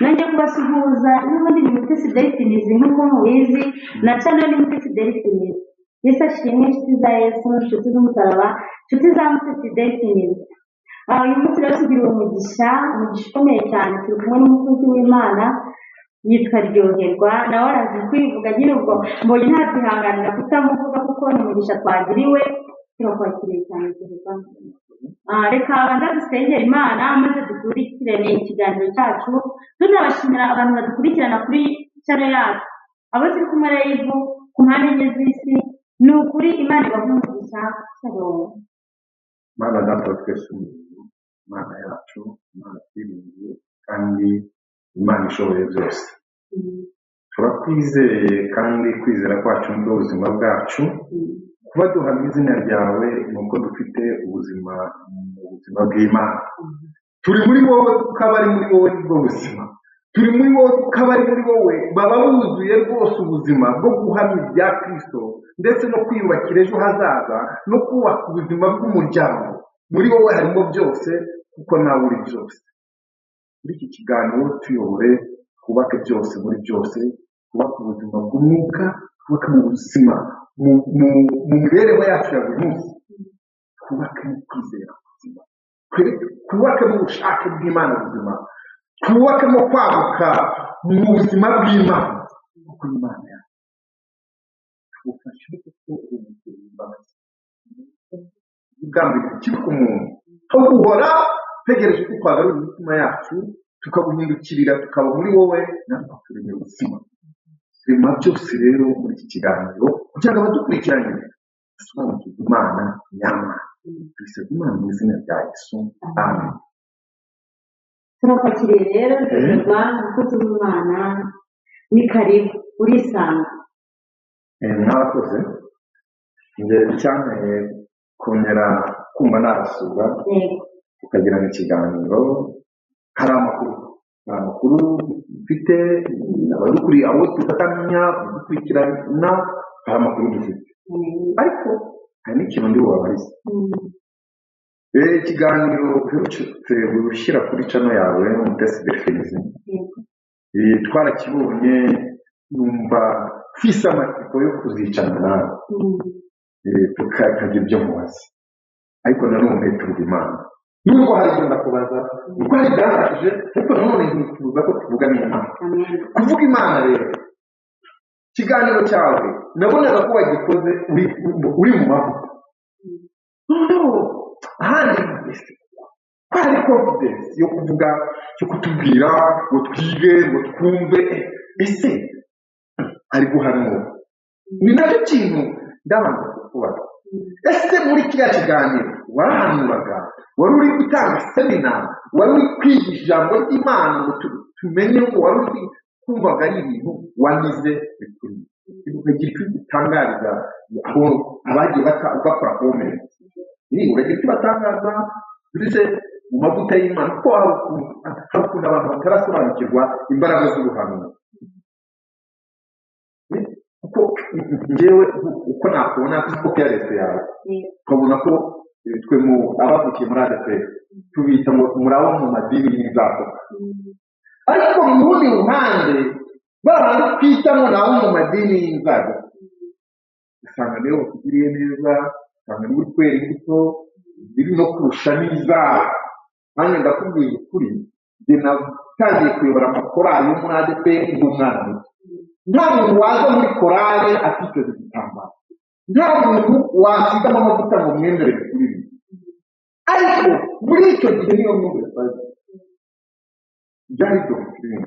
Nongeye kubasuhuza n'ubundi ni Mutesi Delphine nk'uko mubizi, na channel ni Mutesi Delphine. Yesu ashimwe, inshuti za Yesu, inshuti z'umusaraba, inshuti za Mutesi Delphine. Uyu munsi rero tugiriwe umugisha, umugisha ukomeye cyane. Turi kumwe n'umukozi w'Imana yitwa Ryoherwa, nawe arazi kwivuga nyine, ubwo mbonye ntabyihanganira kutamuvuga kuko ni umugisha twagiriwe. Turakwakiriye cyane, Ryoherwa. Reka abanza dusengera Imana maze dukurikirane ikiganiro cyacu. Tunabashimira abantu badukurikirana kuri channel yacu, abo turi kumwe live ku mpande enye z'isi. Ni ukuri Imana ibahe umugisha. Shalom. Mana Data wa twese mu ijuru, Imana yacu, Imana twiringiye kandi Imana ishoboye byose, turakwizeye kandi kwizera kwacu nibwo buzima bwacu. Kuba duhamya izina ryawe ni uko dufite ubuzima mu buzima bw'Imana. Turi muri wowe kuko abari muri wowe nibwo buzima. Turi muri wowe kuko abari muri wowe baba buzuye rwose ubuzima bwo guhamya ibya Kristo, ndetse no kwiyubakira ejo hazaza no kubaka ubuzima bw'umuryango. Muri wowe harimo byose kuko nawe uri byose. Muri iki kiganiro tuyobore, twubake byose muri byose, twubake ubuzima bw'umwuka, twubake mu buzima mu mibereho yacu ya buri munsi, twubake mu kwizera kuzima, twubake mu bushake bw'Imana buzima, twubake mu kwaguka mu buzima bw'Imana, kuko Imana yacu tugufashe kuko uri umubyeyi w'imbabazi. Ugambiriye ikibi ku muntu, aho guhora utegereje ko twagarura imitima yacu tukaguhindukirira, tukaba muri wowe, natwe turemera ubuzima. Rema byose rero muri iki kiganiro kugira ngo abadukurikiranye basobanukirwe Imana nyamana. Tubisabye Imana mu izina rya Yesu, amen. Turakwakiriye rero, Ryoherwa, umukozi w'Imana, ni karibu, urisanga. Mwarakoze. Njye icyanteye kongera kumva narasura tukagirana ikiganiro, hari amakuru mfite, abadukuriye, abo dufatanya kudukurikirana, hari amakuru dufite, ariko hari n'ikintu ndi bubabarize. Ikiganiro uherutse gushyira kuri channel yawe Mutesi Delphine, twarakibonye, numva mfise amatsiko yo kuzicarana nawe, tukagira ibyo mubaza. Ariko nanone tuvuga Imana, nubwo hari ibyo ndakubaza, nubwo hari ibyafashije, ariko nanone nkifuza ko tuvuga n'Imana. Kuvuga Imana rero, ikiganiro cyawe nabonaga ko wagikoze uri mu mavuta. Noneho ahandi ese ko hari confidence yo kuvuga, yo kutubwira ngo twige, ngo twumve, ese ari guhanura? Ni nacyo kintu ndabanza kukubaza. Ese muri kiriya kiganiro warahanuraga? Wari uri gutanga semina? Wari uri kwigisha ijambo ry'Imana ngo tumenye ngo wari uri kumvaga ari ibintu wanize bikuriye, ukagira icyo utangariza abo abagiye bakora comment? Ni uragira icyo batangaza ndetse mu mavuta y'Imana, kuko hari ukuntu abantu batarasobanukirwa imbaraga z'ubuhanuzi. Kuko njyewe uko nakubona kopi ya leta yawe, ukabona ko twe mu abavukiye muri ADEPR tubita ngo muri abo mu madini y'inzaduka, ariko mu rundi ruhande babandi twita ngo ni abo mu madini y'inzaduka, usanga niyo bakugiriye neza, usanga niwe uri kwera imbuto ziri no kurusha n'izabo. Nanjye ndakubwiye ukuri, njye natangiye kuyobora amakorali yo muri ADEPR ndi umwana muto. Nta muntu waza muri korale atiteze igitambaro, nta muntu wasigamo amavuta ngo mwemerere kuririmba. Ariko muri icyo gihe niyo myumvire twari dufite. Byari doctrine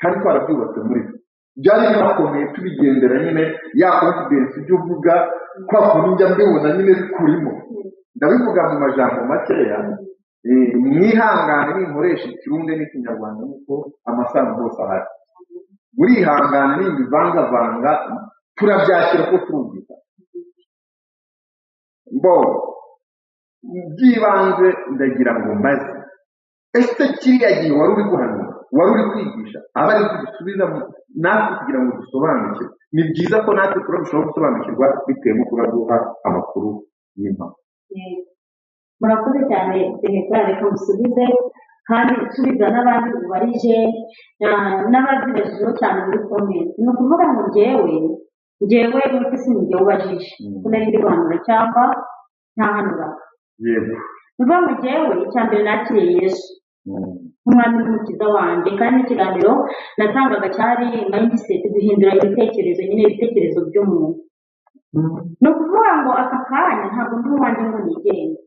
kandi twarabyubatse muri twe, byari binakomeye, tubigendera nyine ya confidence. Ibyo uvuga kwa kuntu njya mbibona nyine kurimo, ndabivuga mu majambo makeya. Mwihangane ninkoresha Ikirundi n'Ikinyarwanda nuko amasano hose ahari, murihangana nimbivangavanga, turabyakira ko turumvikana. Bo by'ibanze ndagira ngo mbaze: ese kiriya gihe wari uri guhanura, wari uri kwigisha? Aba ari dusubiza natwe kugira ngo dusobanukirwe. Ni byiza ko natwe turarushaho gusobanukirwa bitewe n'uko uraduha amakuru y'impamo. Yego. Murakoze cyane, Reka reka musubize. Kandi nsubiza n'abandi ubarije n'abazibajijeho cyane muri comment. Ni ukuvuga ngo njyewe Mutesi ni njyewe ubajije ko nari ndi guhanura cyangwa ntahanuraga. Yego. Ni ukuvuga ngo njyewe icya mbere nakiriye Yesu nk'umwami n'umukiza wanjye, kandi n'ikiganiro natangaga cyari mindset, guhindura ibitekerezo nyine, ibitekerezo by'umuntu. Ni ukuvuga ngo aka kanya ntabwo ndi uwanjye ngo nigenge.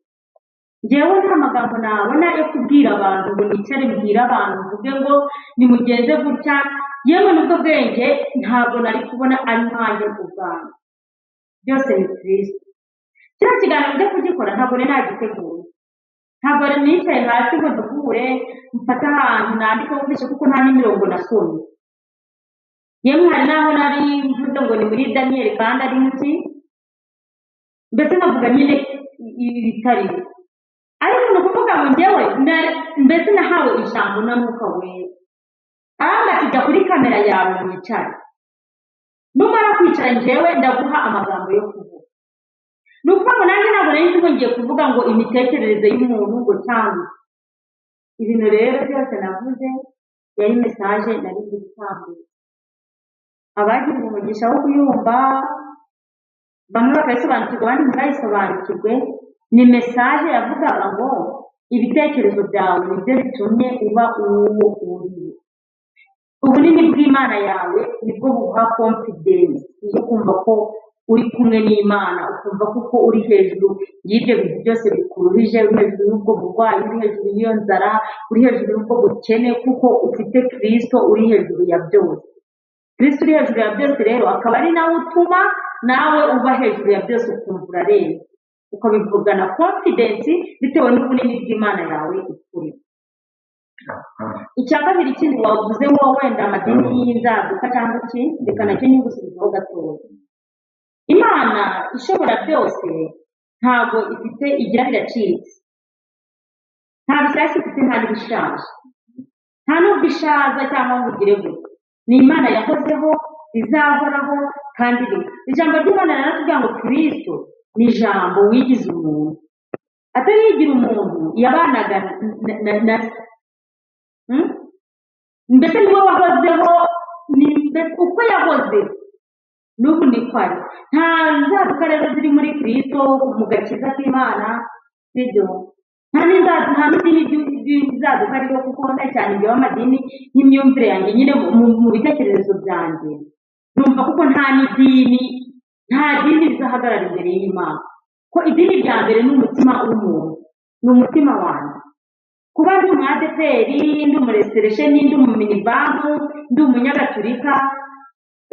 Njyewe nta magambo nabona yo kubwira abantu ngo nicare mbwire abantu mvuge ngo nimugenze gutya, yewe n'ubwo bwenge ntabwo nari kubona ari nkanjye ku bwanjye. Byose ni Kristo. Kiriya kiganiro njya kugikora ntabwo nari nagiteguye, ntabwo nari nicaye hasi ngo duhure mfate ahantu nandike wumvishe, kuko nta n'imirongo nasomye. Yemwe hari n'aho nari mvuze ngo ni muri Daniyeli kandi ari muki, mbese nkavuga nyine ibitari byo. Ariko ni ukuvuga ngo njyewe mbese nahawe ijambo na Mwuka Wera, arambwira ati jya kuri kamera yawe wicare, numara kwicara njyewe ndaguha amagambo yo kuvuga. Ni ukuvuga ngo nanjye ntabwo nari nzi ngo ngiye kuvuga ngo imitekerereze y'umuntu ngo cyangwa ibintu rero byose navuze yari message nari nzi gutambutsa. Abagize umugisha wo kuyumva bamwe bakayisobanukirwa abandi ntibayisobanukirwe, ni message yavugaga ngo ibitekerezo byawe nibyo bitumye uba uwo uri. Ubunini bw'Imana yawe nibwo buguha confidence yo kumva ko uri kumwe n'Imana, ukumva kuko uri hejuru y'ibyo bintu byose bikuruhije, uri hejuru y'ubwo burwayi, uri hejuru y'iyo nzara, uri hejuru y'ubwo bukene, kuko ufite Kristo uri hejuru ya byose. Kristo uri hejuru ya byose rero akaba ari nawe utuma nawe uba hejuru ya byose, ukumva urarenze, ukabivugana confidence bitewe n'ubunini bw'Imana yawe ikuri. Icya kabiri kindi wavuze wowe wenda amadini y'inzaduka cyangwa iki, reka nacyo nyigusubizeho gatoya. Imana ishobora byose ntabwo ifite igira biracitse, nta bishyashya ifite, nta n'ibishaje, nta n'ubwo ishaza cyangwa ngo ugire gutya. Ni Imana yahozeho, izahoraho kandi iriho. Ijambo ry'Imana riratubwira ngo Kristo ni ijambo wigize umuntu, atari yigira umuntu, yabanaga na se. Mbese niwe wahozeho, ni mbese uko yahoze n'ubu niko ari. Nta nzaduka rero ziri muri Kristo mu gakiza k'Imana, sibyo? Nta n'idini ry'inzaduka ririho, kuko nda cyane njyewe amadini n'imyumvire yanjye nyine mu bitekerezo byanjye numva kuko nta n'idini, nta dini rizahagarara imbere y'Imana. Ko idini rya mbere ni umutima w'umuntu, ni umutima wanjye. Kuba ndi umu ADPR, ndi umureseresheni, ndi umuminibanku, ndi umunyagatulika,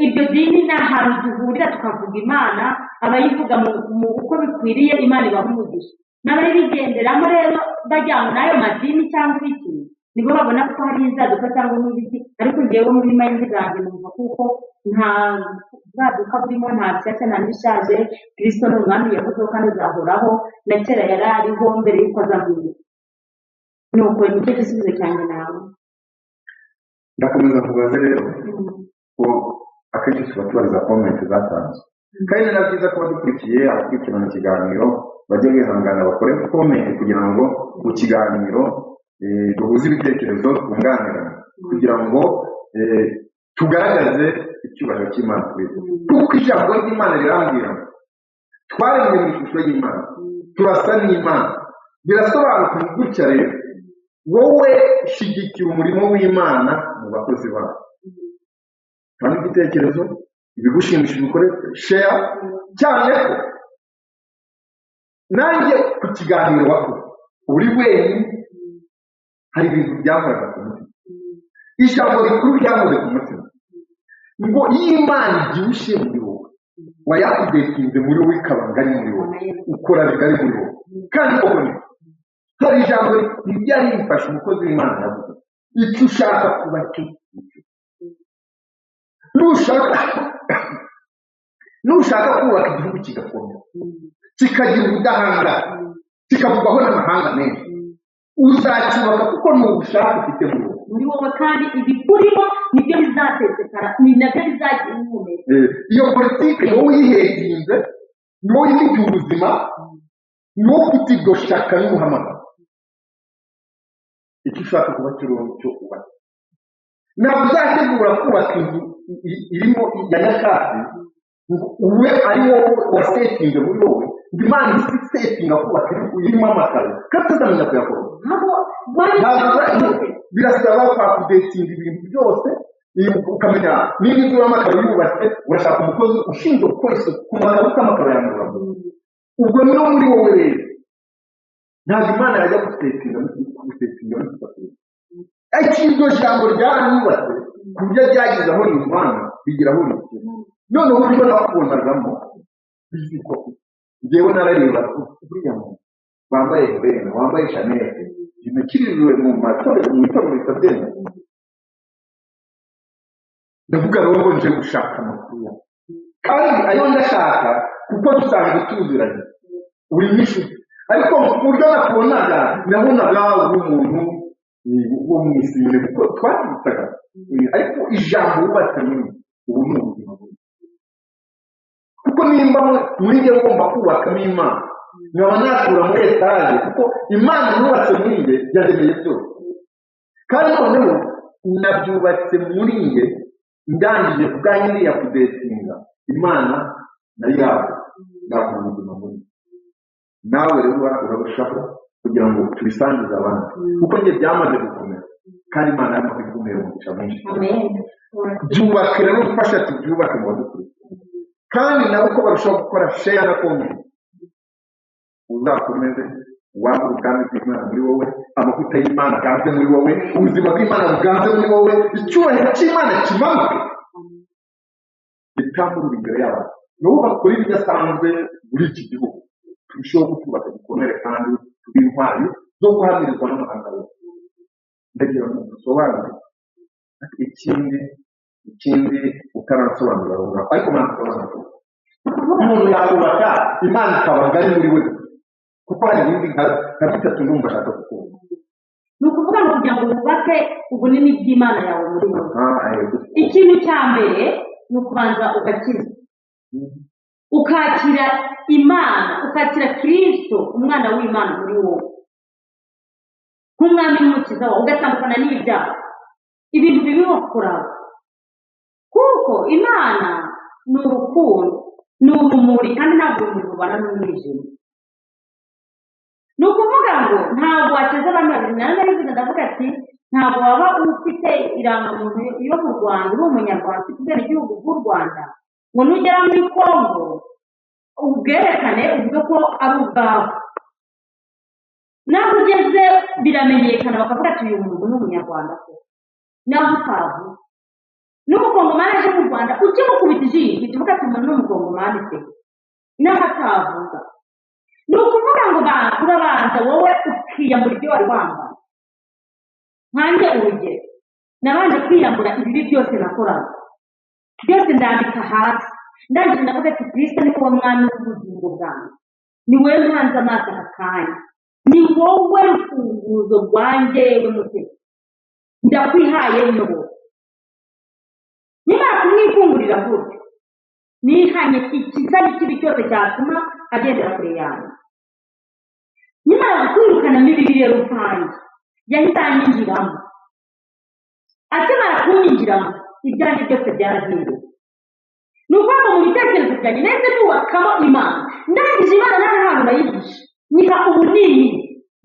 iryo dini ni ahantu duhurira tukavuga Imana, abayivuga mu uko bikwiriye Imana ibaha umugisha. N'abayigenderamo rero bajyanywe n'ayo madini cyangwa iki, nibo babona ko hari inzaduka cyangwa n'ibiki, ariko njyewe muri mind zanjye numva kuko nta bwaduka burimo, nta bishyashya, nta n'ibishaje. Kristo ni umwami yahozeho kandi azahoraho, na kera yari ariho mbere y'uko aza mu isi. Nuko nicyo gisubizo cyanjye nawe. Ndakomeza kubaza rero ko akenshi tuba tubariza comment zatanzwe, kandi ni na byiza kuba dukurikiye abakurikirana ikiganiro bajye bihangana bakore comment kugira ngo mu kiganiro duhuze ibitekerezo, twunganirane, kugira ngo tugaragaze icyubahiro cy'Imana kuri twe. Kuko ijambo ry'Imana rirambwira ngo twaremwe mu ishusho y'Imana, turasa n'Imana. Birasobanuka gutya rero, wowe shyigikira umurimo w'Imana mu bakozi bayo, tanga igitekerezo, ibigushimishije ukore share, cyane ko nanjye ku kiganiro wakoze uri wenyine hari ibintu byankoraga ku mutima. Ijambo rikuru ryankoze ku mutima ngo iyo Imana ibyibushye muri wowe, wayakudetinze muri wowe, ikaba ngari muri wowe, ukora bigari muri wowe. Kandi koko ni hari ijambo ryari rifashe umukozi w'Imana yavuze, icyo ushaka kuba cyo, nushaka kubaka igihugu kigakomera, kikagira ubudahangarwa, kikavugwaho n'amahanga menshi, uzacyubaka kuko ni ubushake ufite muri wowe. Muri wowe, kandi ibikurimo nibyo bizasesekara, ni nabyo bizagira ihumure. Iyo politiki ni wowe uyiheginze, ni wowe uyifitiye ubuzima, ni wowe ufite iryo shaka n'umuhamagaro. Icyo ushaka kuba cyo cyo ubaka. Ntabwo uzategura kubaka inzu irimo ya nyakatsi ngo ube ari wowe wasetinze muri wowe, ngo Imana isetinga kubaka irimo amakaro kandi utazamenya kuyakora. Ntabwo Birasaba kwakudetinga ibintu byose, ukamenya niba inzu y'amakaro yubatse, urashaka umukozi ushinzwe gukora isuku ku makaro kuko amakaro yandura. Ubwo no muri wowe rero ntabwo Imana yajya gusetinga gusetinga. Ariko iryo jambo ryaranyubatse ku buryo ryageze aho rimvana rigira aho rigera. Noneho uburyo nakubonagamo biziko njyewe narareba buriya muntu wambaye Helene, wambaye Jeannette, nakiririwe mu matorero, mu itorero ritabyemera. Ndavuga rero ngo nje gushaka amakuru yawe, kandi ayo ndashaka kuko dusanzwe tuziranye, uri n'inshuti. Ariko mu buryo nakubonaga, nabonaga uri umuntu wo mu isi nyine, kuko twatwitaga. Ariko ijambo wubatse muri ubu ni ubuzima bubi, kuko nimba muri njye ngomba kubakamo Imana, nkaba nakura muri etaje, kuko Imana yubatse muri njye yaremeye byose. Kandi noneho nabyubatse muri njye, ndangije ubwanjye niyakudetinga Imana nayo yabo ndakura ubuzima muri njye. Nawe rero urarushaho kugira ngo tubisangize abandi, kuko njye byamaze gukomera kandi Imana yamaze gukomera umugisha mwinshi. Amen. Byubake rero, gufasha tubyubake mu badukurikiye, kandi nabo uko barushaho gukora share na comment, uzakomeze wagure ubwami bw'Imana muri wowe, amavuta y'Imana aganze muri wowe, ubuzima bw'Imana buganze muri wowe, icyubahiro cy'Imana kimanuke gitamurura imbere y'abantu, nabo bakora ibidasanzwe muri iki gihugu. Turusheho kutubaka gikomere kandi tube intwari zo guhamirizwa n'amahanga yose. Ndagira ngo dusobanure ikindi utaransobanurira aho ngaho, ariko mwansobanurira. Umuntu yakubaka Imana ikaba ngari muri we, kuko hari ibindi nka bitatu ndumva ashaka kukubona. Ni ukuvuga ngo kugira ngo wubake ubunini bw'Imana yawe muri wowe, Yego. ikintu cya mbere ni ukubanza ugakiza, ukakira Imana, ukakira Kristo umwana w'Imana muri wowe nk'umwami n'umukiza wawe, ugatandukana n'ibyaha, ibintu bibi wakoraga. Kuko Imana ni urukundo, ni urumuri, kandi ntabwo urumuri rubana n'umwijima. Ni ukuvuga ngo ntabwo wakiza abantu babiri. Narabivuze ndavuga ati ntabwo waba ufite irangamuntu yo mu Rwanda, uri umunyarwanda ufite ubwenegihugu bw'u Rwanda, ngo nugera muri Kongo ubwerekane uvuge ko ari ubwawe. Naho ugeze biramenyekana, bakavuga ati uyu muntu ni umunyarwanda ko naho utavuze. N'umukongomani aje mu Rwanda ukimukubita ijisho uhita uvuga ati umuntu ni umukongomani pe, naho atavuga. Ni ukuvuga ngo urabanza wowe ukiyambura ibyo wari wambaye. Nkanjye urugero, nabanje kwiyambura ibibi byose nakoraga byose, ndandika hasi, ndangije ndavuga ati Kristo ni wowe mwami w'ubugingo bwanjye, ni wowe mpanze amaso aka kanya, ni wowe rufunguzo rwanjye w'umutima, ndakwihaye nyobora. Nimara kumwifungurira gutyo, nihanye ikisa n'ikibi cyose cyatuma agendera kure yanjye. Nimara kwirukanamo ibibi rero rusange, yahise anyinjiramo. Akimara kunyinjiramo, ibyanjye byose byarahindutse. Ni ukuvuga ngo mu bitekerezo byanjye nahise nubakamo Imana. Ndangije Imana nta hantu nayihishe, nyiha ubunini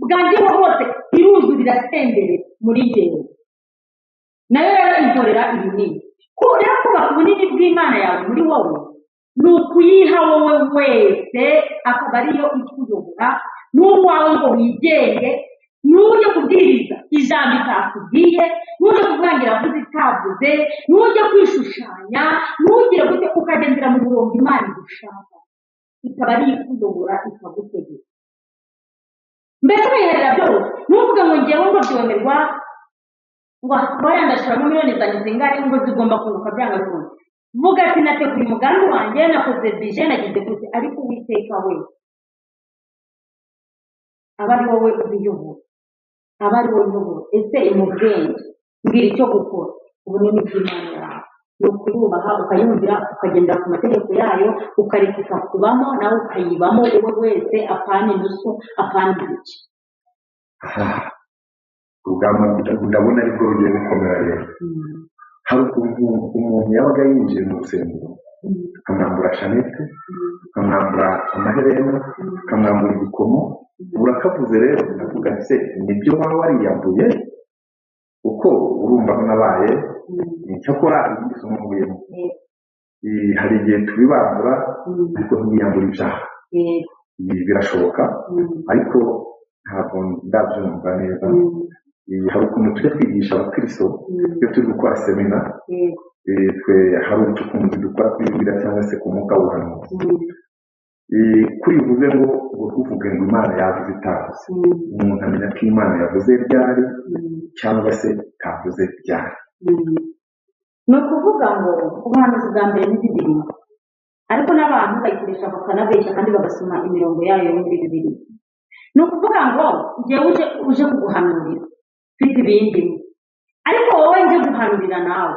bwanjye hose, iruzura irasendere muri njyewe. Nayo rero inkorera ibinini. Rero kubaka ubunini bw'Imana yawe muri wowe ni ukuyiha wowe wese, akaba ariyo ikuyobora, n'uwawe ngo wigenge, n'ujye kubwiriza ijambo itakubwiye, n'ujye kuvugangira avuze itavuze, n'ujye kwishushanya, n'ugire gute, ukagendera mu murongo Imana igushaka, ikaba ariyo ikuyobora ikagutegeka. Mbese ubiherera byose, ntuvuge ngo ngewe ngo byomerwa, ngo bariya ndashoramo miliyoni zanjye zingahe ngo zigomba kunguka byanga bikunze. Vuga ati nateguye umugambi wanjye, nakoze bije, nagize gute, ariko Uwiteka we aba ari wowe ubiyobora, aba ari wowe uyobora. Ese mu bwenge mbwira icyo gukora. Ubunini bw'Imana yawe ni ukuyubaha, ukayumvira, ukagendera ku mategeko yayo, ukareka ikakubamo, nawe ukayibamo wowe wese, apana inusu, apana igice. Urugamba ndabona aribwo rugiye gukomera rero. Hari ukuntu umuntu yabaga yinjiye mu rusengero akamwambura shanete, akamwambura amaherena, akamwambura igikomo. Urakavuze rero ndavuga se nibyo waba wariyambuye, uko urumva aho nabaye. Cyakora irindi somo nkuyemo, hari igihe tubibambura ariko ntibiyambura ibyaha. Ibi birashoboka ariko ntabwo ndabyumva neza. Hari ukuntu tujya twigisha abakristo iyo turi gukora semina, twe hari utukunzi dukora kuri Bibiliya cyangwa se ku mwuka w'ubuhanuzi. Kuri bivuze ngo tuvuge ngo Imana yavuze itavuze, umuntu amenya ko Imana yavuze ryari cyangwa se itavuze ryari. Ni ukuvuga ngo ubuhanuzi bwa mbere ni Bibiliya, ariko n'abantu bayikoresha bakanabeshya kandi bagasoma imirongo yayo yo muri Bibiliya. Ni ukuvuga ngo njyewe uje kuguhanurira mfite ibindi, ariko wowe nje guhanurira nawe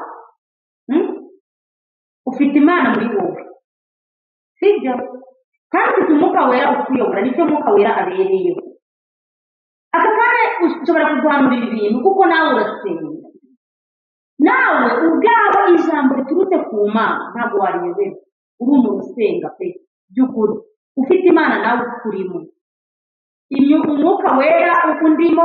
ufite Imana muri wowe, sibyo? Kandi ufite umwuka wera ukuyobora, nicyo mwuka wera abereyeho. Aka kanya ushobora kuguhanurira ibintu kuko nawe urasenga, nawe ubwawe ijambo riturutse ku Mana ntabwo wariyobera. Uri umuntu usenga pe by'ukuri, ufite Imana nawe ukurimo, umwuka wera undimo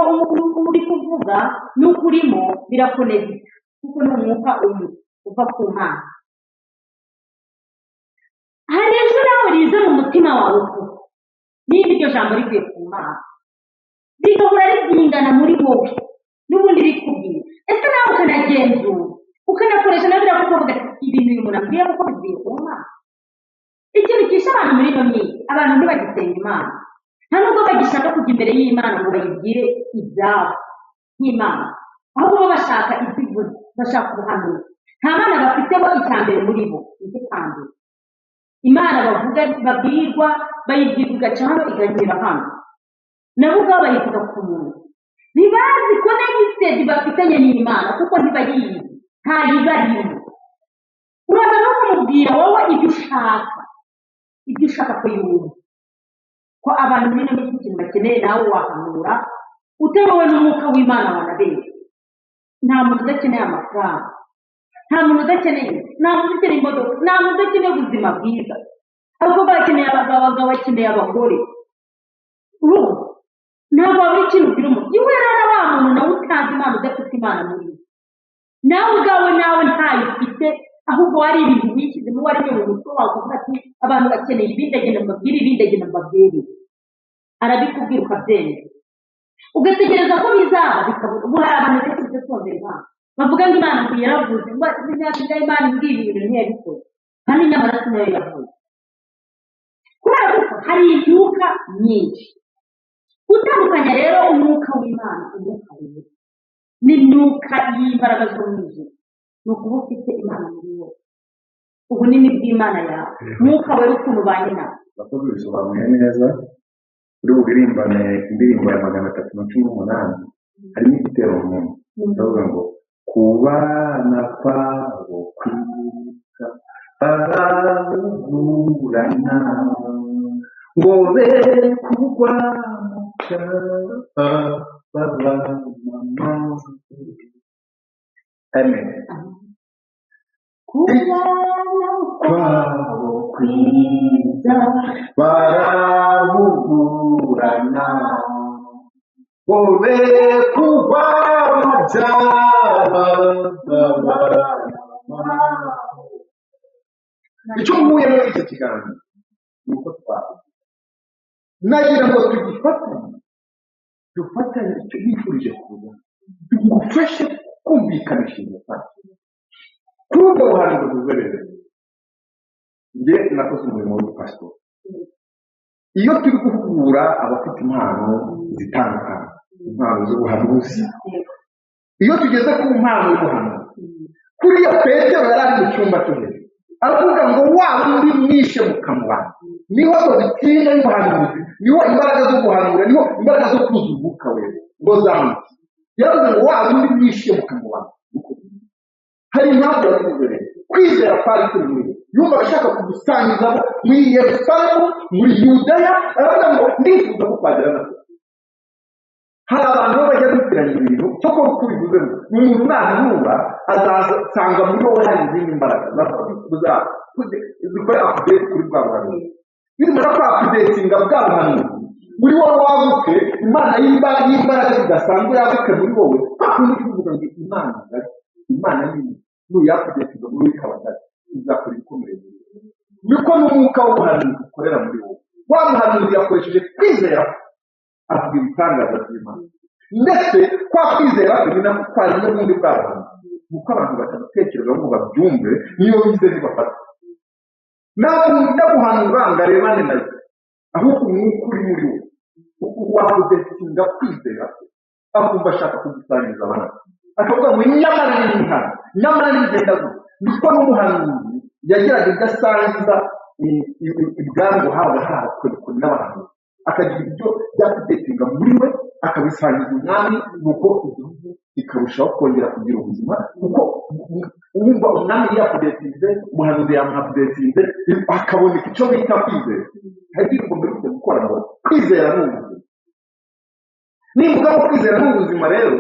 uri kuvuga n'ukurimo birakonegita, kuko ni umwuka umwe uva ku Mana. Hari ejo nawe riza mu mutima wawe ko niba iryo jambo rivuye ku Mana rigahora ribyingana muri wowe n'ubundi rikubwira, ese nawe ukanagenzura ukanakoresha nawe birakuvuga ibintu uyu muntu ambwira kuko bivuye ku Mana. Ikintu cyishe abantu muri ino minsi, abantu ntibagisenga Imana, nta nubwo bagishaka kujya imbere y'Imana ngo bayibwire ibyabo nk'Imana, ahubwo bo bashaka ibyo ivuze, bashaka ubuhanuzi. Nta Mana bafite bo, icya mbere muri bo nicyo cya mbere. Imana bavuga babwirwa bayibwirwa igaca hano ikagera hano, nabo ubwabo bayivuga ku muntu. Ntibazi connected bafitanye n'Imana kuko ntibayizi, ntayibarimo. Uraza no kumubwira wowe ibyo ushaka, ibyo ushaka ko yumva. Ko abantu muri ino minsi ikintu bakeneye nawe wahanura utemewe n'umwuka w'Imana wanabeshya. Nta muntu udakeneye amafaranga, nta muntu udakeneye, nta muntu udakeneye imodoka, nta muntu udakeneye ubuzima bwiza. Abakobwa bakeneye abagabo, abagabo bakeneye abagore. Urumva ntabwo wabura ikintu ubwira umuntu. Iyo uhera na wa muntu nawe utazi Imana, udafite Imana muri we, nawe ubwawe nawe ntayo ufite, ahubwo wari ibintu wishyizemo, wari mu mutwe wawe ukavuga ati abantu bakeneye ibi, ndagenda mbabwire ibi, ndagenda mbabwire. Arabikubwira ukabyemera, ugategereza ko bizaba bikabura. Ubu hari abantu benshi bitatondera Imana, bavuga ngo Imana ngo yaravuze, ngo imyaka ingahe Imana imbwira ibintu ntiyabikoze, kandi nyamara si nayo yavuze. Kubera ko hari imyuka myinshi. Gutandukanya rero umwuka w'Imana, umwuka wera n'imyuka y'imbaraga z'umwijima, ni ukuba ufite Imana muri wowe, ubunini bw'Imana yawe, umwuka wera ukuntu ubanye nawe. Abakozi bisobanuye neza. Uri burimbane indirimbo ya 318 harimo igitero umuntu ndavuga ngo kubana kwabo kwiza barahugurana ngo be kugwa mu cyaha babana. Amen. Kubana kwabo kwiza barahugurana ngo be kugwa mu byaha babana. Icyo nkuye muri iki kiganiro ni uko twavuga, nagira ngo tugifatanye, dufatanye icyo nifurije kuza tugufashe kumvikanisha iyo mfashe kuri ubwo buhanuzi buzerere. Njye nakoze umurimo w'ubupasitori. Iyo turi guhugura abafite impano zitandukanye, impano z'ubuhanuzi, iyo tugeze ku mpano y'ubuhanuzi, kuriya Petero yari ari mu cyumba cyo hejuru aravuga ngo wa wundi mwishe mukamubana, niho dogitine y'ubuhanuzi, niho imbaraga zo guhanura, niho imbaraga zo kuzuza umwuka wera ngo zamuke. Yaravuze ngo wa wundi mwishe mukamubana. Hari impamvu yabivuze rero, kwizera kwari kuri muri we, yumvaga ashaka kugusangiza muri Yerusalemu, muri Yudaya, aravuga ngo ndifuza ko twagera na kure. Hari abantu baba bajya bitiranya ibintu cyo ko kubivuze ngo umuntu nahanura azasanga muri wowe hari izindi mbaraga zikora update kuri bwa buhanuzi. Nimara kwa updatinga bwa buhanuzi muri wowe waguke, Imana y'imbaraga zidasanzwe yaguke muri wowe, hakundi kuvuga ngo Imana ngari, Imana nini, nuyakudetinga muri wowe ikaba ngari, izakora ibikomeye muri wowe. Niko n'umwuka w'ubuhanuzi ukorera muri wowe. Wa muhanuzi yakoresheje kwizera avuga ibitangaza by'Imana, ndetse kwa kwizera kwe ni nako kwari n'ubundi bwa buhanuzi. Nuko abantu batabitekereza ngo babyumve, niyo bize ntibafata. Naguhanura ngo arebane nayo, ahubwo umwuka uri muri we wakudetinga kwizera kwe, akumva ashaka kugusangiza abandi, akavuga ngo nyamara ni intara, nyamara ni igenda gutya. Niko n'umuhanuzi yageraga ibyo asangiza ibwami ngo haba harakorikori n'abahanuzi, akagira ibyo byakudetinga muri we akabisangiza umwami, nuko igihugu kikarushaho kongera kugira ubuzima, kuko wumva umwami yakudetinze, umuhanuzi yamuhakudetinze, hakaboneka icyo bita kwizera. Hari ibyo ugomba kujya gukora ngo kwizera ni ubuzima. Nimba ngo kwizera ni ubuzima rero,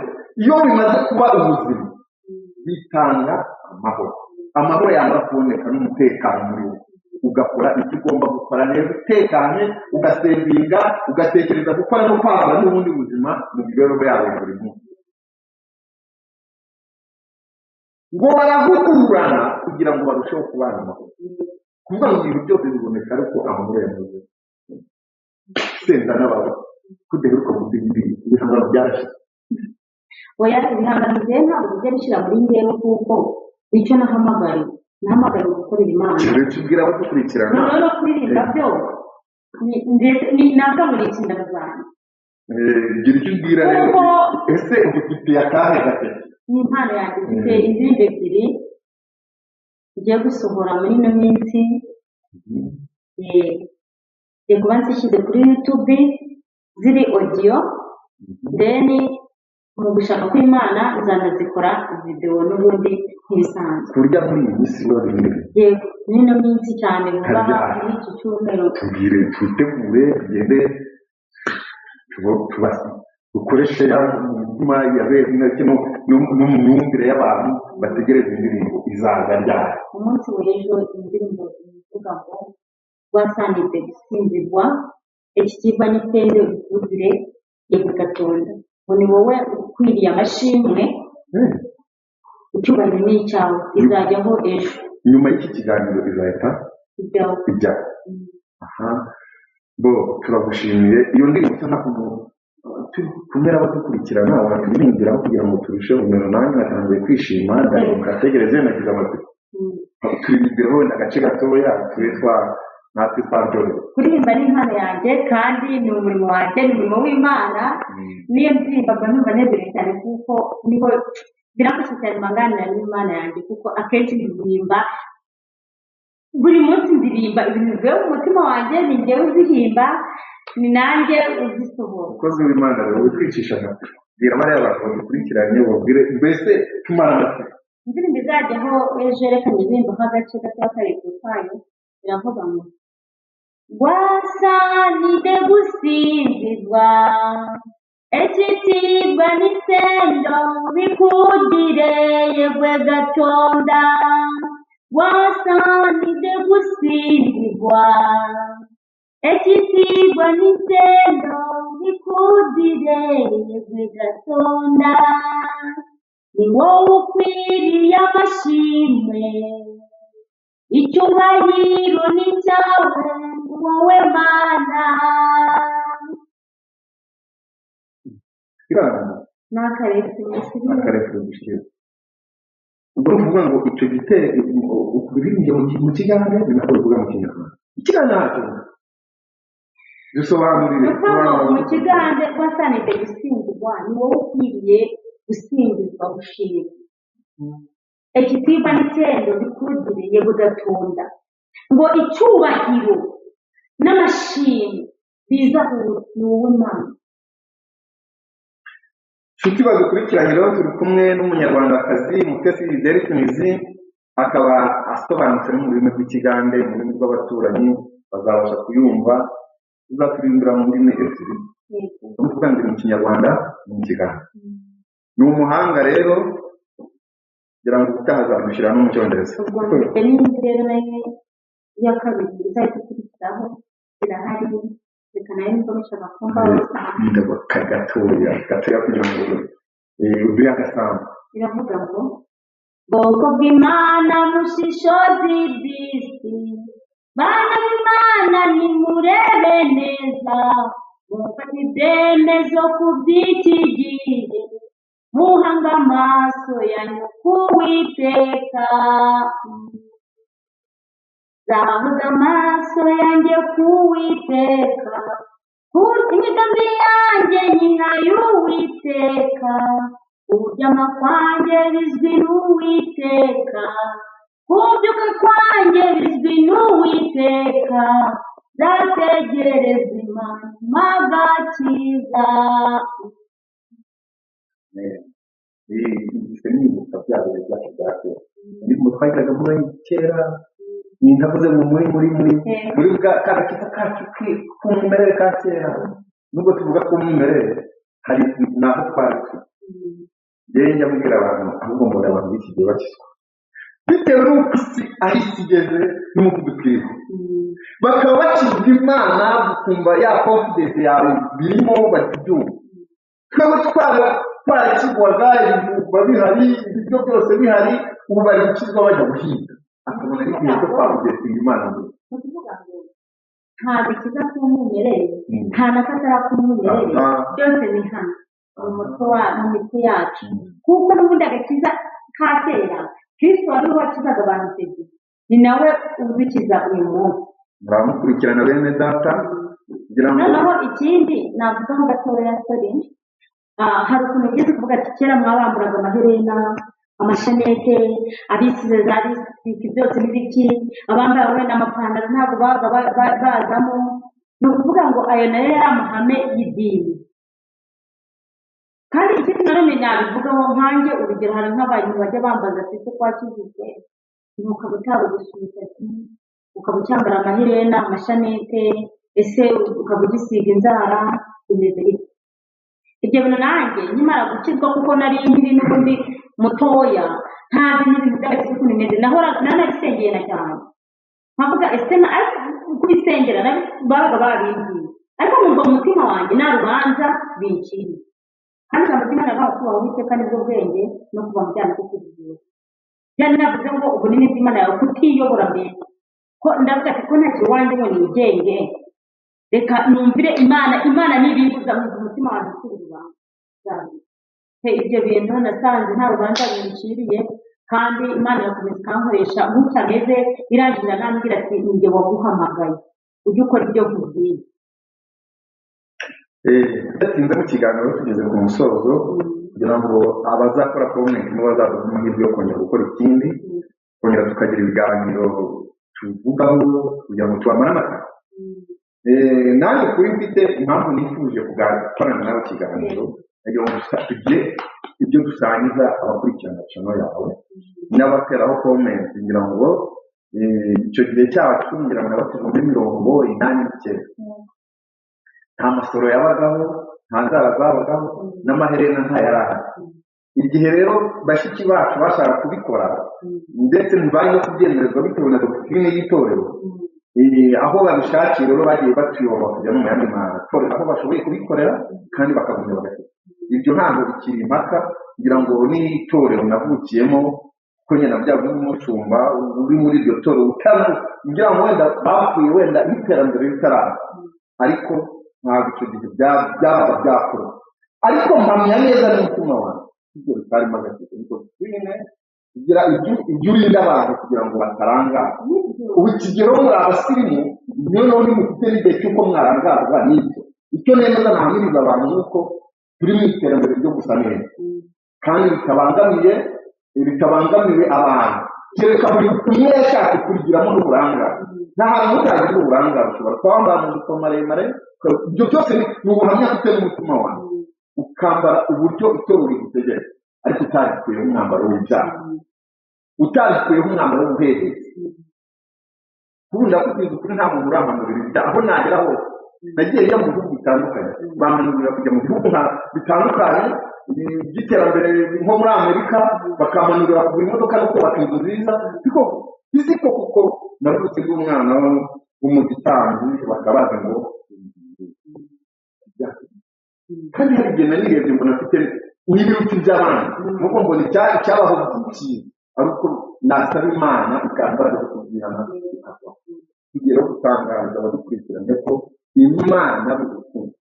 iyo bimaze kuba ubuzima bitanga amahoro. Amahoro yamara kuboneka n'umutekano muri wowe, ugakora icyo ugomba gukora neza utekanye, ugasevinga, ugatekereza gukora no kwagura n'ubundi buzima mu mibereho yawe ya buri munsi. Ngo barahugurana kugira ngo barusheho kubana amahoro. Kuvuga ngo ibintu byose biboneka ariko amahoro yamaze senda n'abawe kudaheruka gusiga ibihangano byarashize. Oya, ibihangano byawe ntabwo bijya bishyira muri njyewe, kuko icyo nahamagariwe gukorera Imana. Icyo ubwira abadukurikirana. Noneho no kuririmba byo ni ntabwo muri inshingano zanjye. Gira icyo ubwira rero. Ese ugufitiye akahe gateke? Ni impano yanjye, mfite indirimbo ebyiri ngiye gusohora muri ino minsi. Ngiye kuba nzishyize kuri YouTube ziri audio, then mu gushaka kw'Imana nzanazikora video n'ubundi nk'ibisanzwe. Kurya muri iyi minsi biba bimeze. Yego, muri ino minsi cyane vuba aha, muri iki cyumweru. Tubwire, twitegure, tugende dukoreshe mu mitima ya bene no mu myumvire y'abantu bategereza indirimbo izaza ryari. Umunsi w'ejo indirimbo ivuga ngo rwasangiye gusinzirwa ekitiba n'itende bikuzire yegugatonda, ngo ni wowe ukwiriye amashimwe, icyubahiro ni icyawe, izajyaho ejo. Nyuma y'iki kiganiro izahita ijyaho. Aha, bo turagushimiye. Iyo ndirimbo nta kuntu kumera abadukurikirana waturirimbiraho kugira ngo turusheho kumera. Nanjye natangiye kwishima, ndaheruka tegereze nagize amatsiko. Turirimbiraho wenda agace gatoya tube twa natwe twaryohewe. Kuririmba ni impano yanjye kandi ni umurimo wanjye, ni umurimo w'Imana. Niyo ndirimba mba numva nezerewe cyane, kuko niho biramfasha cyane nganira n'Imana yanjye, kuko akenshi ndirimba buri munsi, ndirimba ibintu bivuye mu mutima wanjye, ni njyewe uzihimba, ni nanjye uzisohora. Umukozi w'Imana rero witwicisha amatsiko, bwira bariya bantu badukurikiranye, babwire mbese tumara amatsiko. Indirimbo izajyaho ejo, reka ndirimbo nk'agace gato k'akarego kayo, iravuga ngo rwasanide gusinzirwa ekitiibwa n'itendo bikudire yegwe gatonda, rwasanide gusinzirwa ekitiibwa n'itendo bikudire yegwe gatonda, ni wowe ukwiriye amashimwe, icyubahiro ni cyawe wowe Mana. N'akarere. Ubwo ni ukuvuga ngo icyo gitero uririmbye mu Kigande ni nako bivuga mu Kinyarwanda. Ikigande ntacyo dusobanurire. Mu Kigande wasanide gusingizwa, ni wowe ukwiriye gusingizwa gushimwa. Ekitiba n'itendo bikudire yego gatonda, ngo icyubahiro n'amashimwe biza ni wowe Mana. Nshuti badukurikiranye rero, turi kumwe n'umunyarwandakazi Mutesi Delphine, akaba asobanutse no mu rurimi rw'Ikigande, mu rurimi rw'abaturanyi bazabasha kuyumva. Uzaturirimbira mu ndimi ebyiri, ni ukuvuga ngo mu Kinyarwanda no mu Kiganza. Ni umuhanga rero, kugira ngo ubutaha azadushyira no mu Cyongereza. Ubwo mfite n'indi rero nayo ya kabiri izahita ikurikiraho, irahari, reka nayo nimba mushaka kumva wese. Ndabaka gatoya gatoya kugira ngo uduhe agasambu. Iravuga ngo bwoko bw'Imana mushishozi bw'isi, bana b'Imana nimurebe neza, mufate ibyemezo ku by'iki gihe, muhange amaso yanyu ku Uwiteka. Zahuza amaso yanjye ku Uwiteka, imigambi yanjye nyina y'Uwiteka, kuryama kwanjye bizwi n'Uwiteka, kubyuka kwanjye bizwi n'Uwiteka, nzategereza Imana agakiza. Ibise nibuka bya bihe byacu bya kera, indirimbo twagiraga muri kera, ni ntavuze ngo muri muri muri muri bwa kagakiza kacu k'umwimerere ka kera. Nubwo tuvuga k'umwimerere, hari naho twari turi. Njyewe njya mbwira abantu, ahubwo mbona abantu b'iki gihe bakizwa bitewe n'uko isi aho isi igeze n'umuvuduko iriho, bakaba bakizwa Imana, ukumva ya confidence yawe birimo, bari kubyumva. Twebwe twarakizwaga, ibijumba bihari, ibiryo byose bihari, ubu bari gukizwa bajya guhinga, akabona ari igihe cyo kwabudesinga Imana ngo Ni ukuvuga ngo nta gakiza k'umwimerere, nta na katara k'umwimerere, byose ni hano mu mutwe wa mu mitwe yacu, kuko n'ubundi agakiza ka kera Kristo wari wakizaga abantu icyo gihe, ni nawe ubikiza uyu munsi. Muramukurikirana bene data, kugira ngo Noneho ikindi navugaho gatoya, sorry, hari ukuntu ugeze kuvuga ati kera mwabamburaga amaherena, amashanete, abisize za lipstick byose n'ibiki, abambaye wenda amapantaro ntabwo babaga bazamo. Ni ukuvuga ngo ayo nayo yari amahame y'idini. Kandi ikindi nanone nabivugaho nkanjye, urugero hari nk'abantu bajya bambaza ati ese ko wakijijwe ukaba utarogosha imisatsi, ukaba ucyambara amaherena, amashanete, ese ukaba ugisiga inzara, bimeze bite? Ibyo bintu nanjye nkimara gukizwa, kuko nari nkiri n'ubundi mutoya, ntazi n'ibintu by'agakiza ukuntu bimeze, nahora nanabisengeye na cyane, nkavuga ese ariko kubisengera babaga babimbwiye, ariko nkumva mu mutima wanjye nta rubanza binciriye. Kandi ijambo ry'Imana rivuga ko kubaha Uwiteka nibwo bwenge no kuva mu byaha niko kujijura. Byari navuze ngo ubunini bw'Imana yawe kutiyobora mbere, ko ndavuga ati ko ntacyo iwanjye ngo nigenge, reka numvire Imana, Imana nibimbuza nkumva umutima wanjye ukiri urubanza. Ibyo bintu nasanze nta rubanza binciriye, kandi Imana irakomeza ikankoresha gutya ameze, irangira nambwira ati ni njye waguhamagaye, ujye ukora ibyo nkubwiye. Tudatinze mu kiganiro, tugeze ku musozo, kugira ngo abazakora comment nibo bazaduha amahirwe yo kongera gukora ikindi, kongera tukagira ibiganiro tuvugaho kugira ngo tubamare amatsiko. Nanjye kuri mfite impamvu nifuje gukorana nawe ikiganiro, nagira ngo tugire ibyo dusangiza abakurikirana channel yawe n'abateraho comment, ngira ngo icyo gihe cyacu, ngira ngo nabatije muri 89, nta masoro yabagaho, nta nzara zabagaho, n'amaherena ntayari ahari. Igihe rero bashiki bacu bashaka kubikora, ndetse ntibari no kubyemererwa bitewe na doctrine y'itorero, aho babishakiye rero bagiye batuyoba bakajya no mu yandi matorero aho bashoboye kubikorera, kandi bakagumya bagakora. Ibyo ntabwo bikiri impaka, ngira ngo n'itorero navukiyemo, ko nyine nabyawe n'umushumba uri muri iryo torero, ngira ngo wenda bapfuye wenda n'iterambere ritaraza, ariko ntabwo icyo gihe byabaga byakorwa. Ariko mpamya neza n'umutima wanjye ibyo bitarimo agakiza, ni doctrine igira ibyo urinda abantu kugira ngo batarangara. Ubu ikigero muri abasirimu, noneho nimufite n'igihe cy'uko mwarangarwa n'ibyo. Icyo nemeza nahamiriza abantu ni uko turi mu iterambere ryo gusa neza, kandi bitabangamiye abantu. Kereka buri umwe yashatse kurigiramo n'uburangare. Nta hantu utagira uburangare, ushobora kuba wambara amajipo maremare, ibyo byose ni ubuhamya ufite n'umutima wawe, ukambara uburyo itorero rigutegeka, ariko utarikuyeho umwambaro w'ibyaha, utarikuyeho umwambaro w'ubuhehesi. Ubu ndakubwiza ukuri, nta muntu urampanurira ibyaha, aho nagera hose Nagiye njya mu bihugu bitandukanye, bampanurira kujya mu bihugu bitandukanye by'iterambere nko muri Amerika, bakampanurira kugura imodoka no kubaka inzu nziza, ariko izi ko kuko navutse ndi umwana w'umugitambyi bakabaza ngo kandi hari igihe nanirebye mbona afite n'ibiruti by'abandi, nuko mbona icyabaho cyiza ari uko nasaba Imana ikambaraga kubyihana ikavaho. Tugera gutangaza abadukurikiranye ko Imana urukundo.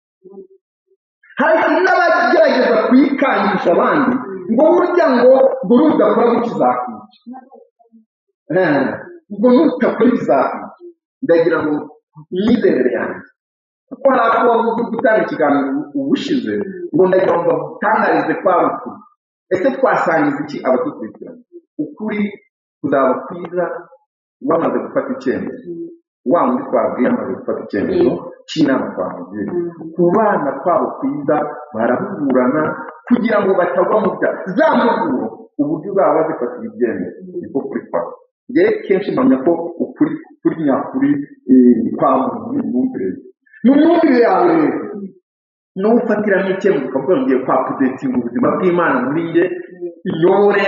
Hari n'abagerageza kuyikangisha abandi ngo burya ngo nudakora gutya izakwica, ngo nutakora izakwica. Ndagira ngo imyizerere yanjye, kuko hari ako wavuze gutanga ikiganiro ubushize, ngo ndagira ngo batangarize ko ari ukuri. Ese twasangiza iki abadukurikirana? Ukuri kuzaba kwiza bamaze gufata icyemezo, wa wundi twabwiye amaze gufata icyemezo cy'inama twamugira. Ku bana kwabo kwiza barahugurana kugira ngo batagwa mu byaha. Za mpuguro uburyo baba bazifatira ibyemezo niko kuri kwabo. Njyewe kenshi mpamya ko ukuri kuri nyakuri kwa muntu ni imyumvire ye. Mu myumvire yawe rero n'ufatiramo icyemezo ukavuga ngo ngiye kwa updatinga ubuzima bw'Imana muri njye, iyobore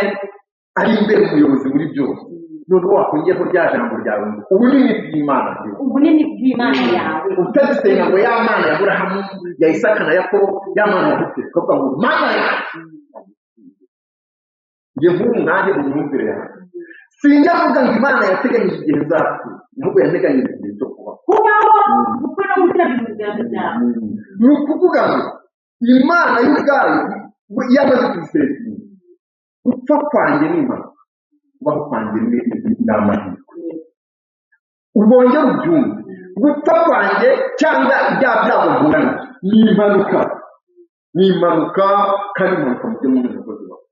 ari imbere umuyobozi muri byose. Noneho wakongeraho rya jambo ryawe ngo ubunini bw'Imana yawe, ubunini bw'Imana yawe, utagisenga ngo ya Mana ya Aburahamu, ya Isaka na Yakobo, ya Mana ya Mose, ukavuga ngo Mana yawe. Njye nk'ubu nanjye mu myumvire yawe sinjya mvuga ngo Imana yateganyije igihe nzapfa, ahubwo yateganyije igihe cyo kubaho. Kubaho gukora no gukira mu biganza byawe. Ni ukuvuga ngo Imana y'ubwayo yamaze kubisetinga. Gupfa kwanjye ni impanuka, kubaho kwanjye ni amahirwe. Ubongere ubyumve, gupfa kwanjye cyangwa ibya byago mpura nabyo ni impanuka, ni impanuka kandi impanuka mu byo mumenya ko zibaho.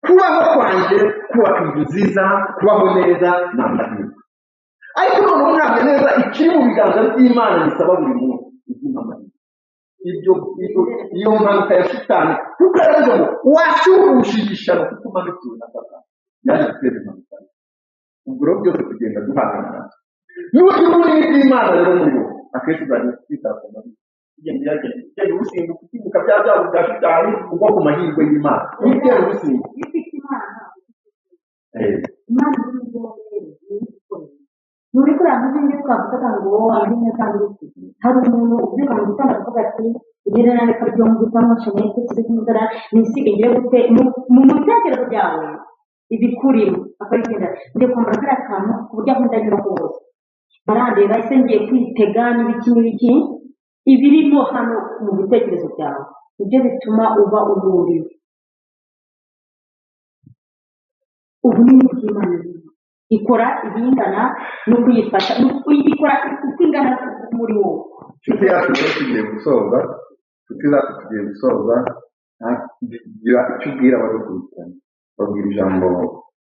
Kubaho kwanjye, kubaka inzu nziza, kubaho neza ni amahirwe. Ariko noneho ntabwo neza ikiri mu biganza by'Imana bisaba buri munsi iby'amahirwe. Ibyo iyo mpanuka ya shitani, kuko yaravuze ngo washubushije ishyano kuko umanukiwe na Satani, yaje gutera impanuka. Ubwo rero byose tugenda duhangana nabyo. N'uburyo bunini bw'Imana rero muri wowe akenshi uzajya kwita ku mahirwe, ugenda ugenda usimbuka usimbuka bya byago bya shitani ugwa ku mahirwe y'Imana, ugenda usimbuka. Iyo ufite Imana, Imana iri muri wowe rero niyo igukorera. Muri kuriya nk'ibyo twavugaga ngo wowe wamenya kandi ufite. Hari umuntu ubyuka mu gitondo akavuga ati ngire nawe karyo mu gitondo nsheneye ko kiri kumugara nisige ngire gute mu bitekerezo byawe ibikurimo akabigenda ngiye kwambara kariya kantu ku buryo aho ndanyura hose barandeba ese ngiye kwitega n'ibiki n'ibiki. Ibirimo hano mu bitekerezo byawe nibyo bituma uba umuriwe. Ubunini bw'Imana ikora ibingana no kuyifasha, ikora uko ingana muri wowe. Inshuti yacu rero tugiye gusoza, inshuti zacu tugiye gusoza, gira icyo ubwira abadukurikirana, babwira ijambo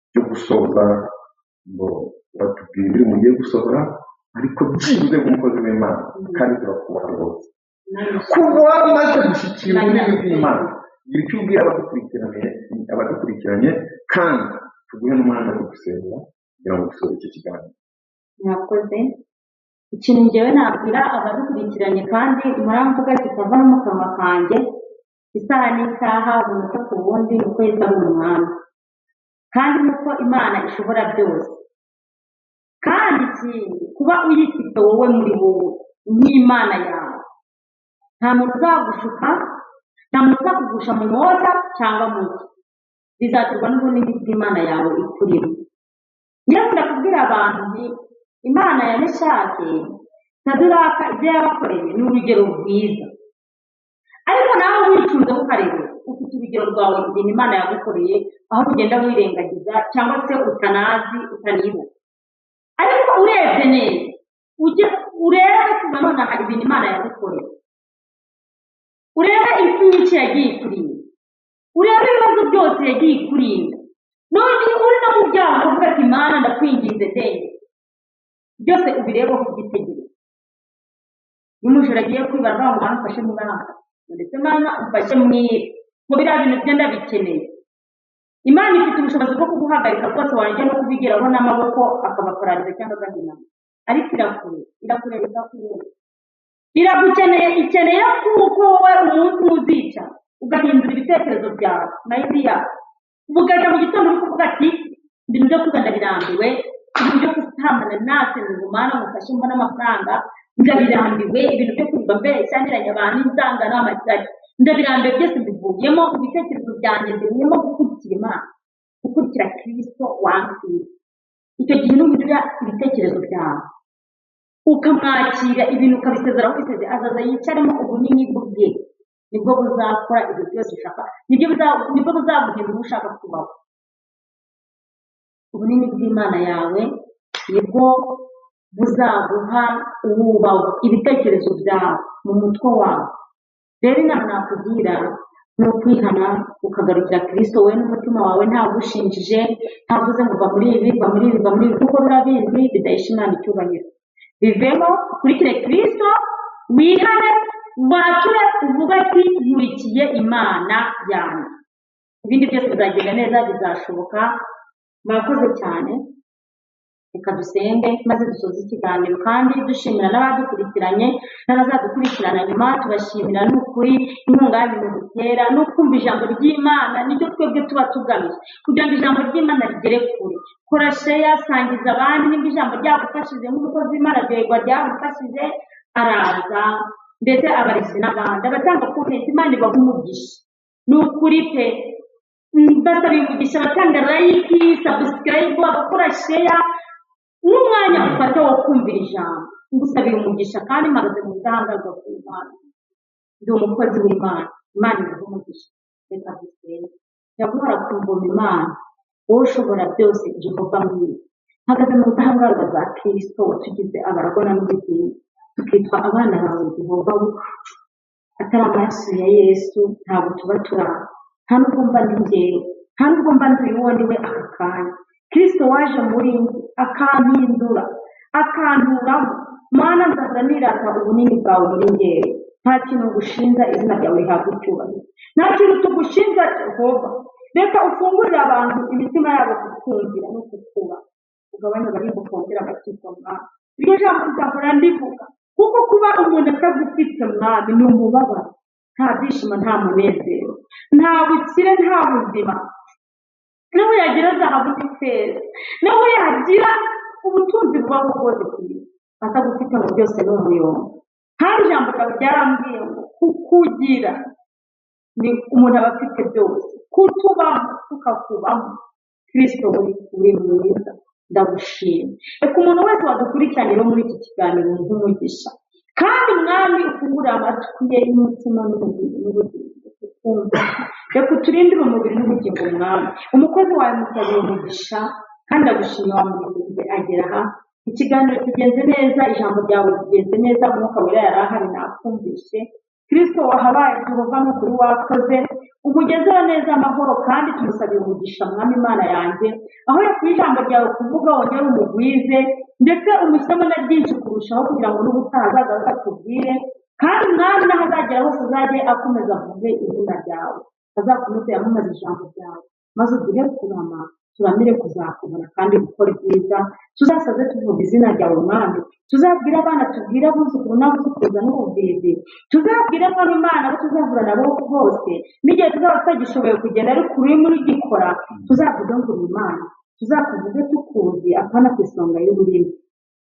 ryo gusoza ngo batubwire ibiri mugiye gusohora, ariko byibuze nk'umukozi w'Imana kandi turakubaha rwose. Kuva wamaze gushyikira ubunini bw'Imana, gira icyo ubwira abadukurikiranye kandi tuguhe n'umwanya wo gusenga kugira ngo dusoze iki kiganiro. Mwakoze. Ikintu njyewe nabwira abadukurikiranye kandi muramvuga kikava no mu kanwa kanjye, isaha n'isaha, umunota ku wundi, ni uko Yesu ari umwami kandi nuko Imana ishobora byose. Kandi ikindi, kuba uyifite wowe muri wowe nk'Imana yawe, nta muntu uzagushuka, nta muntu uzakugusha mu mwoza cyangwa mu nzu, bizaterwa n'ubunini bw'Imana yawe ikurimo. Njyewe kubwira abantu nti Imana ya Meshaki, Saduraka ibyo yabakoreye ni urugero rwiza, ariko nawe wicunze ukareba ufite urugero rwawe ibintu Imana yagukoreye, aho ugenda wirengagiza cyangwa se utanazi utanibuka. Ariko urebye neza, ujye urebe kuva nonaha ibintu Imana yagukoreye, urebe impfu nyinshi yagiye ikurinda, urebe ibibazo byose yagiye ikurinda. None uri no mu byago uvuga ati Imana ndakwinginze denge, byose ubirebe ubyitegereze. Iyo umujura agiye kwiba aravuga ngo Mana umfashe mubanga, ndetse Mana umfashe mwibe, ngo biriya bintu byo ndabikeneye. Imana ifite ubushobozi bwo kuguhagarika rwose, wajya no kubigeraho n'amaboko akabaparariza cyangwa agahinama, ariko irakureba, irakureba, ikakureba. Iragukeneye, ikeneye kuko wowe umunsi umwe uzica ugahindura ibitekerezo byawe mayindi yawe, ugahita mu gitondo uri kuvuga ati ibintu byo kwiga ndabirambiwe, ibintu byo gusambana natwe ngo Mana mufashe mbone amafaranga ndabirambiwe, ibintu byo kwiga mbeshya niranye abantu inzangano amashyari ndabirambiwe, byose mbivuyemo, ibitekerezo byanjye mbirimo gukurikira Imana, gukurikira Kristo wampfiriye. Icyo gihe nuhindura ibitekerezo byawe ukamwakira, ibintu ukabisezera aho ubisezeye, azaza yicaremo ubunini bwe, nibwo buzakora ibyo byose ushaka, nibwo buzaguhindura uwo ushaka kubaho. Ubunini bw'Imana yawe nibwo buzaguha uwubaho, ibitekerezo byawe mu mutwe wawe. Rero inama nakugira ni ukwihana ukagarukira Kristo wowe n'umutima wawe, ntagushinjije, ntavuze ngo va muri ibi, va muri ibi, va muri ibi, kuko urabizi bidahesha Imana icyubahiro. Bivemo, ukurikire Kristo, wihane, wature, uvuge ati nkurikiye Imana yanjye. Ibindi byose bizagenda neza, bizashoboka. Murakoze cyane. Reka dusenge maze dusoze ikiganiro, kandi dushimira n'abadukurikiranye n'abazadukurikirana nyuma. Tubashimira n'ukuri inkunga yanyu mudutera no kumva ijambo ry'Imana, nicyo twebwe tuba tugamije, kugira ngo ijambo ry'Imana rigere kure. Kora share, sangiza abandi nimba ijambo ryagufashije, nk'umukozi w'Imana Rwego ryagufashije, araza ndetse abarezi n'abandi abatanga comment, Imana ibaha umugisha. Ni ukuri pe, basaba umugisha abatanga like, subscribe, abakora share, n'umwanya ufata wo kumvira ijambo. Ngusabira umugisha kandi mpagaze mu budahangarwa bw'Imana, ndi umukozi w'Imana, Imana ibaha umugisha. Reka dusenge. Nyakubahwa ku ngoma Imana, wowe ushobora byose, Jehova mwiza, mpagaze mu budahangarwa bwa Kristo watugize abaragwana n'ubugingo, tukitwa abana bawe Jehova. Atari amaraso ya Yesu ntabwo tuba turi aho, nta nubwo mba ndi njyewe, nta nubwo mba ndi uwo ndi we aka kanya. Kristo waje muri njye akampindura, akanturamo, Mana nzahora nirata ubunini bwawe muri njyewe. Nta kintu ngushinja, izina ryawe rihabwa icyubahiro. Nta kintu tugushinja Jehova. Reka ufungurire abantu imitima yabo kukumvira no kukubaha, ugabanye abarimbuka bongera bakitwa Mwami. Iryo jambo nzahora ndivuga, kuko kuba umuntu atagufite Mwami ni umubabaro, nta byishimo, nta munezero, nta bukire, nta buzima. Naho yagira zahabu n'ifeza, naho yagira ubutunzi bubaho bwose ku isi, atagufite ngo byose ni umuyonga. Kandi ijambo ryawe ryarambwiye ngo kukugira ni umuntu aba afite byose, kutubaho tukakubamo. Kristo uri mwiza, ndagushima. Reka umuntu wese wadukurikiranye rero muri iki kiganiro nk'umugisha, kandi Mwami ufungure amatwi ye y'umutima n'umubiri n'ubugingo tukumva. Reka uturindire umubiri n'ubugingo Mwami. Umukozi wawe musabiye umugisha, kandi ndagushima wamurinze agera aha. Ikiganiro kigenze neza, ijambo ryawe rigenze neza, Umwuka Wera yari ahari nakumvishe. Kristo wahabaye Jehova, ni ukuri wakoze, umugezeho neza amahoro, kandi tumusabiye umugisha Mwami Imana yanjye. Aho yakuye ijambo ryawe kuvuga, wongere umugwize, ndetse umushyiremo na byinshi kurushaho, kugira ngo n'ubutaha azagaruke atubwire. Kandi Mwami n'aho azagera hose azajye akomeza avuge izina ryawe, azakomeze yamamaze ijambo ryawe, maze uduhe kurama, turamire kuzakubona kandi gukora ibyiza. Tuzasaze tuvuga izina ryawe Mwami, tuzabwire abana, tubwire abuzukuru n'abuzukuruza n'ubuvivi, tuzabwire Mwami Imana abo tuzahura nabo bose, n'igihe tuzaba tutagishoboye kugenda ariko ururimi rugikora, tuzavuge ngo uri Imana, tuzakuvuge tukuzi, apana ku isonga y'ururimi.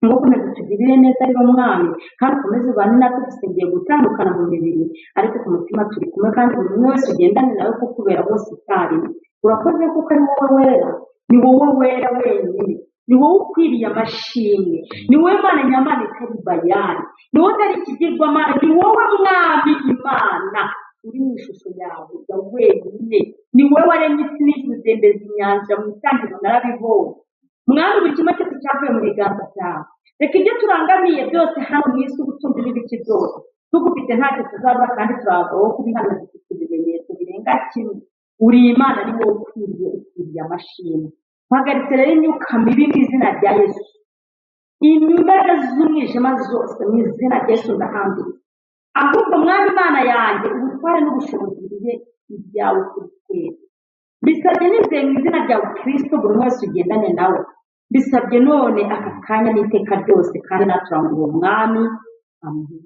Ngo ukomeze utugirire neza rero Mwami, kandi ukomeze ubane natwe. Dusengeye gutandukana mu mibiri, ariko ku mutima turi kumwe, kandi buri umwe wese ugendane nawe kukubera bose icyarimwe. Urakoze kuko ari wowe wera, ni wowe wera wenyine, ni wowe ukwiriye amashimwe, ni wowe Mana nyamana itari Bayani, ni wowe utari ikigirwamana, ni wowe Mwami Imana uri mu ishusho yawe ya wenyine, ni wowe waremye isi n'ijuru, udendeza inyanja mu itangiriro narabibonye. Mwami, buri kimwe cyose cyavuye mu biganza byawe. Reka ibyo turangamiye byose hano mu isi, ubutunzi n'ibiki byose, tugufite ntacyo tuzabura, kandi turabagaho kubihamya, dufite ibimenyetso birenga kimwe. Uri Imana, ni wowe ukwiriye amashimwe. Mpagaritse rero imyuka mibi mu izina rya Yesu, imbaraga z'umwijima zose mu izina rya Yesu ndahambiriye. Ahubwo Mwami Imana yanjye, ubutware n'ubushobozi bibe ibyawe kuri twese. Bisabye nizeye mu izina ryawe Kristo, buri wese ugendane nawe. Bisabye none aka kanya n'iteka ryose, kandi naturangura umwami. Amen.